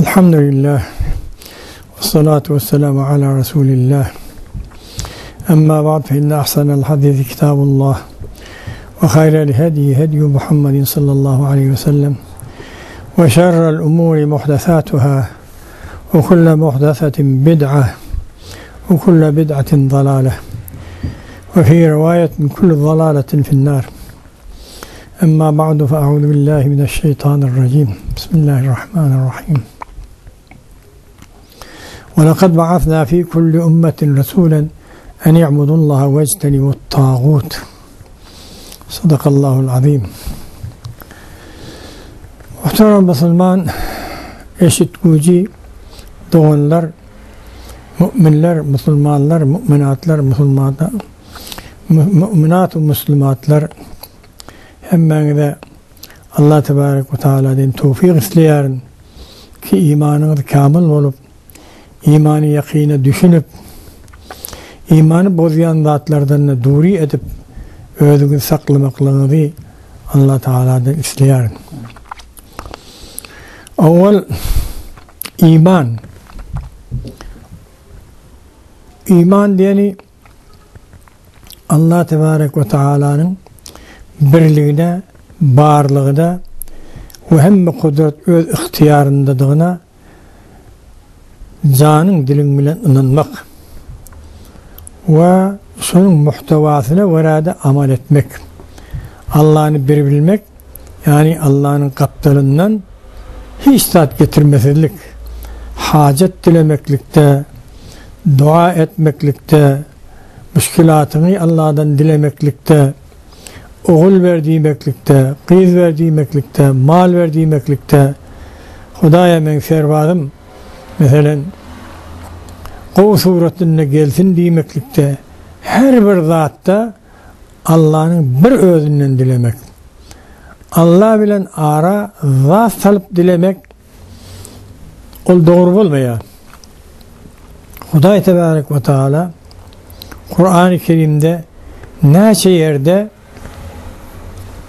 Elhamdülillah. Ve salatu ve selamu ala Resulillah. Emma ba'd fe inne ahsanel hadisi kitabullah. Ve hayrel hediyi hediyu Muhammedin sallallahu aleyhi ve sellem. Ve şerrel umuri muhdesatuhâ. Ve kulle muhdesetin bid'a. Ve kulle bid'atin dalale. Ve fi rivayetin kullu dalaletin finnâr. Emma ba'du fe a'udhu billahi mineşşeytanirracim. Bismillahirrahmanirrahim. Ve lekad ba'athna fi kulli ummetin rasulen en i'budullaha ve ectenibut tağut. Sadakallahul azim. Muhterem Müslüman, eşit gücü doganlar, müminler, müslümanlar, müminatlar, müslümanlar, müminat ve müslümatlar hemmäňize Allah tebarek ve tealadan towfik isleýärin ki imanyňyz kamil bolup, imany ýakyna düşünip, imany bozýan zatlardan-da dury edip, özüňizi saklamaklygyňyzy Allah Tagaladan isleýärin. Owal iman. Iman diýeni Allah Tebarek we Taalanyň birligine, barlygyna we hemme kudret öz ygtyýaryndadygyna janyň diliň bilen ynanmak we şonuň muhtewasyna görä-de amal etmek. Allany bir bilmek, ýagny Allanyň gapdalyndan hiç zat getirmesizlik, hajat dilemeklikde, dua etmeklikde, müşkilatyňy Alladan dilemeklikde, ogul ber diýmeklikde, gyz ber diýmeklikde, mal ber diýmeklikde, Hudaýa meň serbazym, meselem, gowy suratynda gelsin diýmeklikde, her bir zatda Allanyň bir özünden dilemek. Alla bilen ara zat salyp dilemek ol dogry bolmaýar. Hudaý tebarek we taala Kurany Kerimde näçe ýerde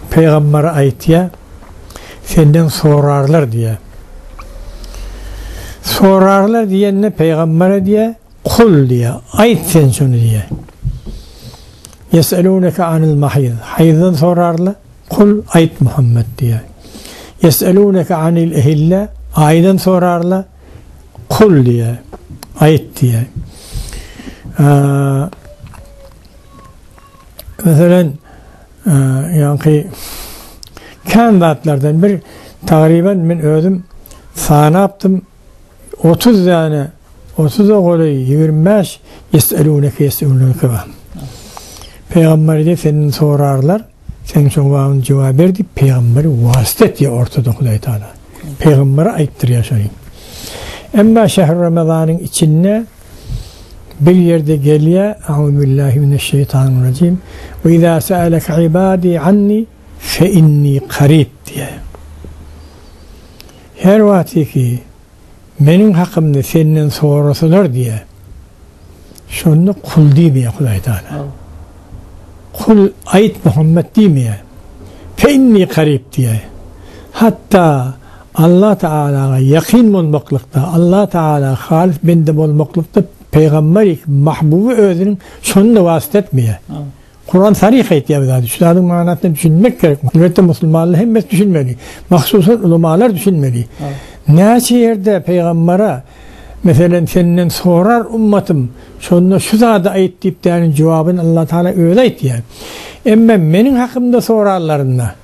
pygambere aýtýar, senden sorarlar diýýär. Sorarlar diýende pygambere diýýär, kul diýýär, aýt sen şony diýýär. Ýeseluneke anil mahiz, haýzdan sorarlar, kul aýt Muhammed diýýär. Ýeseluneke anil ehille, aýdan sorarlar, Kul diýýär, aýt diýýär. Meselem, ýaňky kän zatlardan bir tagryban men özüm sanapdym 30 däne 30-a golaý 25 ýeseluneke ýeseluneke bar. Pygamber diýip senden sorarlar. Sen jogabyny jogap ber diýip pygamberi wasyt etýär ortada Hudaý Taala. Pygambere aýtdyrýar şony. Emma şähr Ramazanyň içinde bir ýerde gelýär, Auzubillahi mineşşeýtanirrajim. We iza sa'alaka ibadi anni fe inni karib diýär. Her wagty ki Meniň hakymda senden sorasalar diýýär. Şonda kul diýmeýär Hudaý Taala. Kul aýt Muhammet diýmeýär. Fe inni karib diýýär. Hatda Allah Taalaga ýakyn bolmaklykda, Allah Taala halis bende bolmaklykda pygamber mahbuby özüniň şony-da wasyt etmeýär. Kuran saryh aýtýar bu zady. Şu zadyň manysyna düşünmek gerek. Elbetde musulmanlar hemmesi düşünmeli. Mahsusan ulamalar düşünmeli. Näçe ýerde pygambere meselem senden sorar ummatym şonda şu zady aýt diýip däniň jogabyny Allah Taala özi aýtýar. Emma meniň hakymda sorarlarynda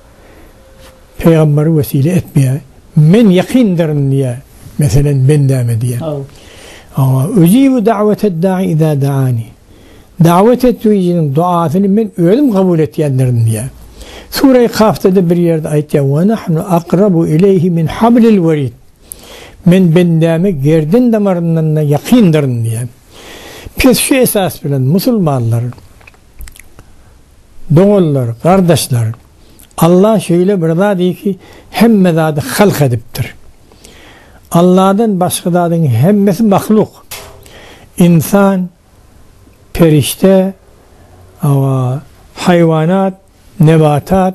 pygamberi wesile etmeýär. Men ýakyndyryn diýýär. Meselem bendäme diýýär. Ujibu da'weted da'i iza da'ani. Dawet etwijiniň duasyny men özüm kabul etýändirin diýýär. Sure-i Kafda-da bir ýerde aýtýar, Ve nahnu akrabu ileýhi min hablil werid. Men bendäme gerden damaryndan-da ýakyndyryn diýýär. Pes şu esas bilen musulmanlar, doganlar, gardaşlar, Allah şeýle bir zat ki, hemme zady halk edipdir. Allahdan başga zadyň hemmesi mahluk. Insan, perişde, haýwanat, nebatat,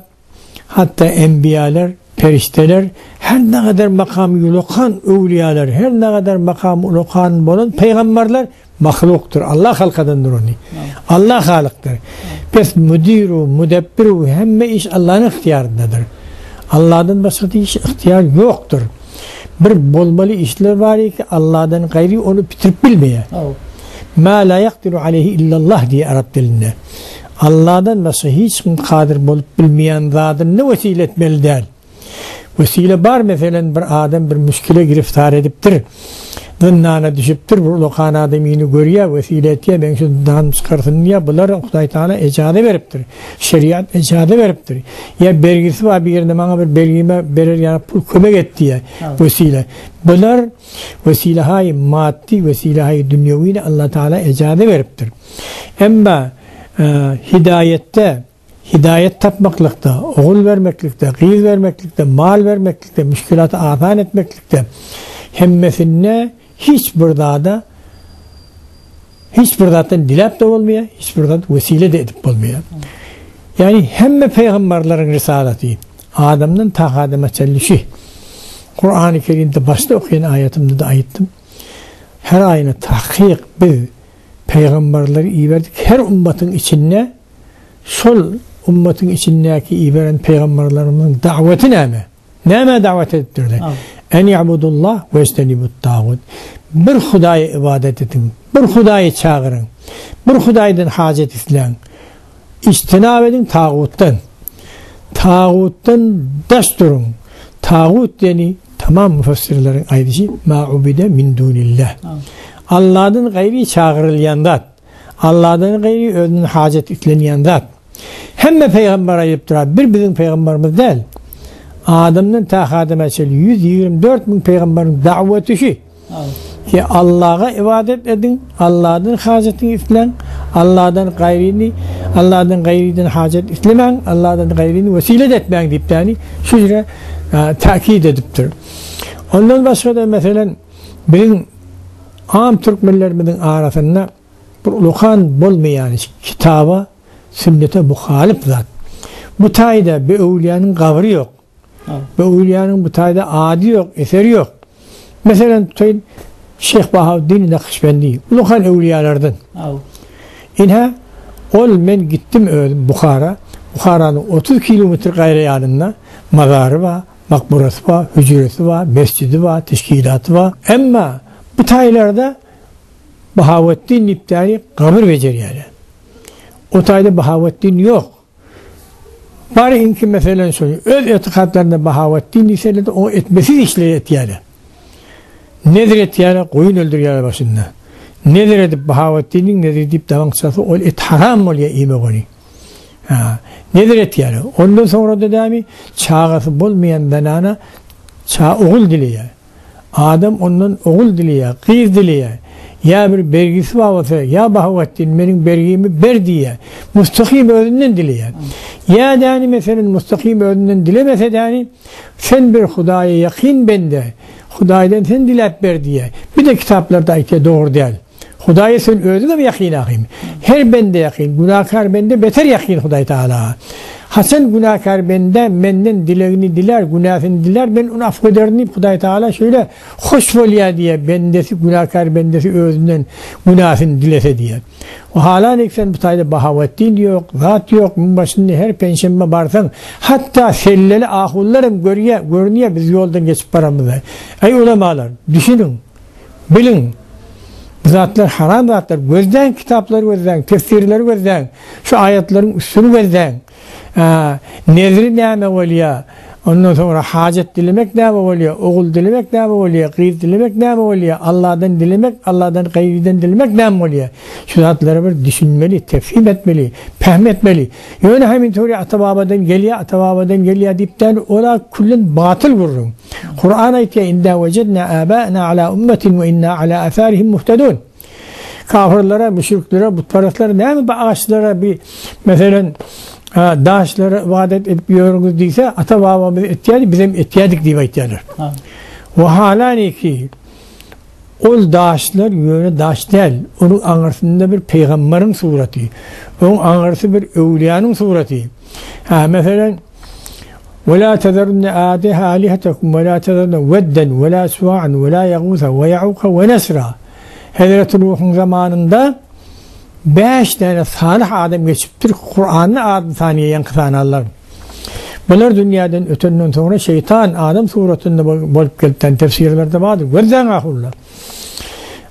hatda enbiýalar, perişdeler, Her nägadar makamy ulakan öwlüýalar, her nägadar makamy ulakan bolan pygamberler mahlukdyr. Allah halkadandyr ony. Allah halykdyr. Pes müdiru, müdebbiru hemme iş Allah'ın ygtyýaryndadyr. Allah'dan başga iş ygtyýar ýokdur. Bir bolmaly işler bar ki Allah'dan gaýry ony bitirip bilmeýär. Ma la yakdiru aleyhi illallah diýe arap dilinde. Allah'dan başga hiç kim kadyr bolup bilmeýän zadyny wesile etmeli däl. Wesile bar meselen bir adam bir müşkile giriftar edipdir. Zyndana düşüpdir bir ulakan adamyny görýär wesile etýär meň şu zyndandan çykarsyn diýýär bular Hudaý Taala ejaza beripdir. Şeriat ejaza beripdir. Ýa bergisi bar birine maňa bir bergime berer ýaly pul kömek et diýýär wesile. Bular wesilehaý maddy wesilehaý dünýewini Allah Taala ejaza beripdir. Emma hidaýetde Hidaýat tapmaklykda, ogul bermeklikde, gyz bermeklikde, mal bermeklikde, müşkilaty asan etmeklikde hemmesinde hiç bir zada hiç bir zatdan diläp-de bolmaýar, hiç bir zat wesile-de edip bolmaýar. Ýagny hemme pygamberleriň risalaty adamdan ta adama çenli şu. Kurany Kerimde başda okaýan aýatymda-da aýtdym. Her aýyna takyk biz pygamberleri iberdik her ummatyň içinde Şol ummatyň içindäki iberen pygamberlerimiziň da'weti näme? Nämä da'wet edipdirler? En i'budullah we ijtenibut tagut. Bir Hudaýa ybadat ediň, bir Hudaýy çagyryň, bir Hudaýdan hajat isläň. Ijtinap ediň tagutdan. Tagutdan daş duruň. Tagut diýeni tamam müfessirleriň aýdyşy ma ubide min dunillah. Allahdan gaýry çagyrylýan zat. Allahdan gaýry özünden hajat islenýän zat. Hemme pygamber aýdyp durar, bir biziň pygamberimiz däl. Adamdan ta Adama çenli 124 müň pygamberiň da'weti şu. Ki Allaha ibadet ediň, Allahdan hajatyňy isläň, Allahdan gaýryny, Allahdan gaýrydan hajat islemäň, Allahdan gaýryny wesile etmäň diýip däni şu ýere täkid edipdir. Ondan başga-da meselen biziň Am türkmenlerimiziň arasynda bir ulakan bolmaýan kitaba, sünnete muhalyp zat. Bu taýda bir öwlüýäniň gabry ýok. Bir öwlüýäniň bu taýda ady ýok, eseri ýok. Meselem tutaýyn Şeýh Bahaweddin Nakşbendi, ulakan öwlüýälerden. Ine, ol men gitdim özüm Buhara. Buharanyň 30 kilometr gaýra ýanynda mazary bar. Makburasy bar, hüjresi bar, mesjidi bar, teşkilaty bar. Emma bu taýlarda Bahaweddin diýip däli gabyr bejerýärler. O taýda Bahaweddin ýok. Bar inki meselen şol öz etikatlarynda Bahaweddin diýseler-de o etmesiz işleri etýärler. Nezir etýärler, goýun öldürýärler başynda. Nezir edip Bahaweddiniň neziri diýip dabaň çalsa ol et haram bolýar iýmek ony. Ha, nezir etýär. Ondan soňra-da dämi, çagasy bolmaýan zenana ça ogul dileýär. Adam ondan ogul dileýär, gyz dileýär. Ýa bir bergisi bar bolsa, ýa Bahawetdin, meniň bergimi ber diýýär. Mustahim özünden dileýär. Ýa däni, meselem, mustahim özünden dilemese däni, sen bir Hudaýa ýakyn bende, Hudaýdan sen diläp ber diýýär. Bir-de kitaplarda aýtýar, dogry däl. Hudaýa sen özüňem ýakyn ahym. Her bende ýakyn, günäkär bende beter ýakyn Hudaý Tagalaga. Haçan günäkär bende menden dilegini dilär, günäsini dilär, men ony afw ederin diýip Hudaý Tagala şeýle hoş bolýar diýýär, bendesi, günäkär bendesi özünden günäsini dilese diýýär. O halan sen bu taýda Bahaweddin ýok, zat ýok, müň başynda her penşenbe barsaň, hatda selleli ahunlar hem görýär, görünýär biz ýoldan geçip baramyzda. Eý ulamalar, düşüniň! Biliň, bu zatlar haram zatlar. Gözläň kitaplary gözläň, tefsirleri gözläň, şu aýatlaryň üstüni gözläň. Nezri näme bolýar? Ondan soňra hajat dilemek näme bolýar? Ogul dilemek näme bolýar? Gyz dilemek näme bolýar? Allahdan dilemek, Allahdan gaýrydan dilemek näme bolýar? Şu zatlara bir düşünmeli, tefhim etmeli, pähm etmeli. Ýöne hemin töwri ata-babadan gelýär, ata-babadan gelýär diýip däl, ol-a küllen batyl gürrüň. Kuran aýtýar, Inna wejedna aba'na ala ummetin we inna ala atharihim muhtedun. Kafirlere, müşriklere, butperastlere näme bu agaçlara bir meselen daşlara ibadet edip ýörüňiz diýse, ata-babamyz etýärdi, bizem etýärdik diýip aýtýarlar. We halaniki Ol daşlar ýöne daş däl, onuň aňyrsynda bir pygambaryň suraty, oň aňyrsy bir öwlüýäniň suraty. Hä, meselem, We la tezerunne alihetekum we la tezerunne wedden we la suwa'an we la ýagusa we ýa'uka we nesra. Hezreti Nuhuň zamanynda bäş däne salyh adam geçipdir, Kuranda adyny sanaýar ýaňky sananlar. Bular dünýäden ötenden soňra şeýtan adam suratynda bolup gelipden tefsirlerde bardyr. Gözläň ahunlar.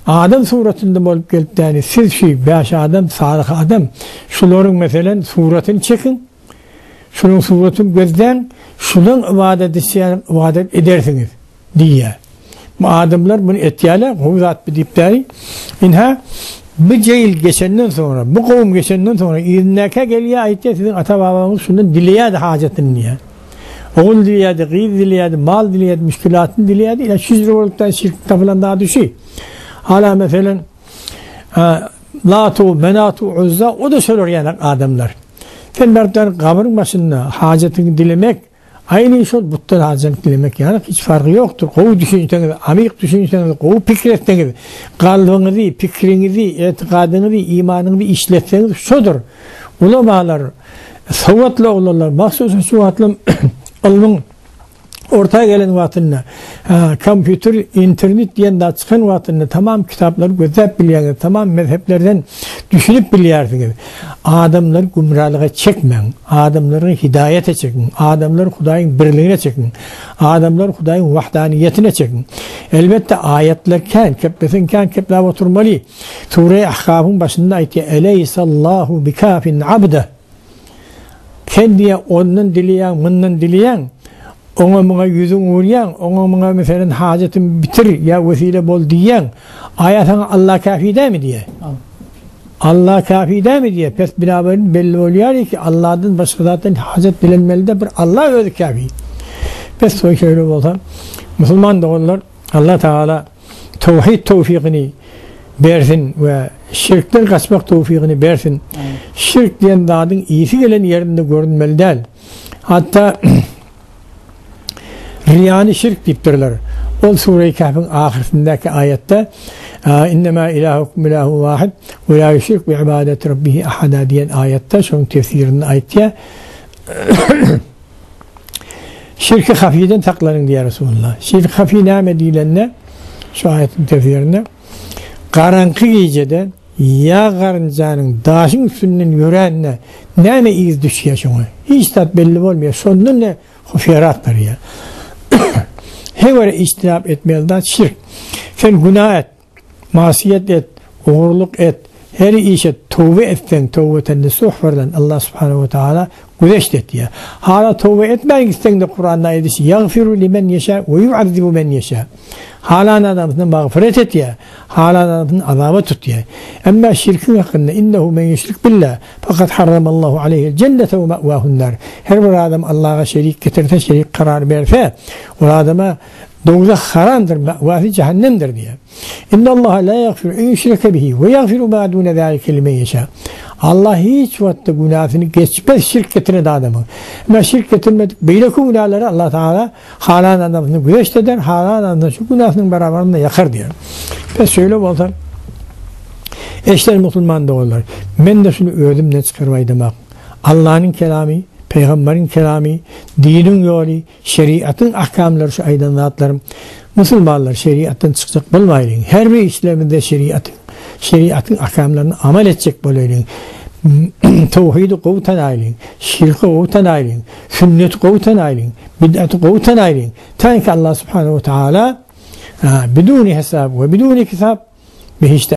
Adam suratynda bolup gelipdäni siz şu bäş adam salyh adam şularyň meselen suratyny çekiň. Şunuň suratyny gözläň, şulaň ybadat etýän ybadat edersiňiz diýýär. Bu adamlar muny etýärler, gowy zat bu diýip däli. Inha bu jeýil geçenden soňra, bu kowum geçenden soňra yzyndakä gelýär aýtýar siziň ata-babaňyz şundan dileýärdi hajatyny diýýär. Ogul dileýärdi, gyz dileýärdi, mal dileýärdi, müşkilatyny dileýärdi. Ine şu ýerde bolupda şirk tapylan zady şu. Hala meselen Latu, Menatu, Uzza o-da şolar ýaly adamlar. Sen baryp gabyryň başynda hajatyňy dilemek, Aýny şol butdan hajat dilemek ýaly hiç farky ýokdur. Gowy düşünseňiz, amyk düşünseňiz, gowy pikir etseňiz, kalbyňyzy, pikiriňizi, etigadyňyzy, imanyňyzy işletseňiz şodur. Ulamalar, sowatly oglanlar, mahsusan şu wagtlam ylmyň orta gelen wagtynda, kompýuter, internet diýen zat çykan wagtynda tamam kitaplary gözläp bilýäňiz, tamam mezheplerden düşünip bilýärsiňiz. Adamlary gümralyga çekmäň, adamlary hidaýata çekiň, adamlary Hudaýyň birligine çekiň, adamlary Hudaýyň wahdaniýetine çekiň. Elbetde aýatlar kän, kepleseň kän kepläp oturmaly. Sure Ahkafyň başynda aýtýar, Eleýsallahu bikafin abda. Sen diýýär, ondan dileýäň, mundan dileýäň, oňa-muňa ýüzüň urýaň, oňa-muňa meselem hajatymy bitir ýa wesile bol diýýäň. Aýa saňa Alla käfi dämi diýýär. Alla käfi dämi diýýär. Pes binaberin belli bolýar ki, Alladan başga zatdan hajat dilenmeli-de bir Alla özi käfi. Pes şeýle bolsa, musulman doganlar Allah Tagala towhid towfygyny bersin we şirkden gaçmak towfygyny bersin. Şirk diýen zadyň ysy gelen ýerinde görünmeli däl. Hatda riýany şirk diýipdirler. Ol Sure-i Kehfiň ahyrsyndaky aýatda Innema ilahukum ilahun wahid we la ýüşrik bi ibadeti rabbihi ahada diýen aýatda şonuň tefsirini aýtýar. Şirki hafiden saklanyň diýýär Resulullah. Şirki hafi näme diýlende, şu aýatyň tefsirinde garaňky gijede ýag garynjanyň daşyň üstünden ýörände näme yz düşýär şoňa? Hiç zat belli bolmaýar. Şondan ne hufiýarak barýar. Her bir içtinap etmeli zat şirk. Sen günah et. Masyýet et, ogurlyk et, her işe toba etseň, towbeten nesuh birlen Allah subhanahu we taala güzeşt etýär. Hala toba etmän gitseň-de Kuranda aýdyşy ýagfiru limen ýeşä we ýuazzibu men ýeşä. Halan adamsyna magfyret etýär, halan adamsyny azaba tutýar. Emma şirkiň hakynda innehu men ýüşrik billah fakat harramallahu aleýhil jennete we ma'wahun nar. Her bir adam Allaha şerik getirse, şerik karar berse, ol adama Dowzah haramdyr, ma'wasy jähennemdir diýýär. Innallaha la ýagfiru en ýüşreke bihi we ýagfiru ma dune zalike limen ýeşa. Allah hiç wagtda günäsini geçmez şirk getiren adamyň. Emma şirk getirmedik beýleki günäleri Allah Tagala halan adamsyny güzeşt eder, halan adamsyny şu günäsiniň barabarynda ýakar diýýär. Pes şeýle bolsa, eşden musulman doganlar, men-de şuny özümden çykaryp aýdamak. Allanyň kelamy, pygamberiň kelamy, diniň ýoly, Şeriatyň ahkamlary şu aýdan zatlarym. Musulmanlar şeriatdan çykjak bolmaýlyň. Her bir işlerimizde şeriatyň şeriatyň ahkamlaryny amal etjek bolaýlyň. Towhydy gowy tanaýlyň. Şirki gowy tanaýlyň. Sünneti gowy tanaýlyň. Bid'aty gowy tanaýlyň. Taňki Allah subhanahu we taala biduni hesap we biduni kitap behişde.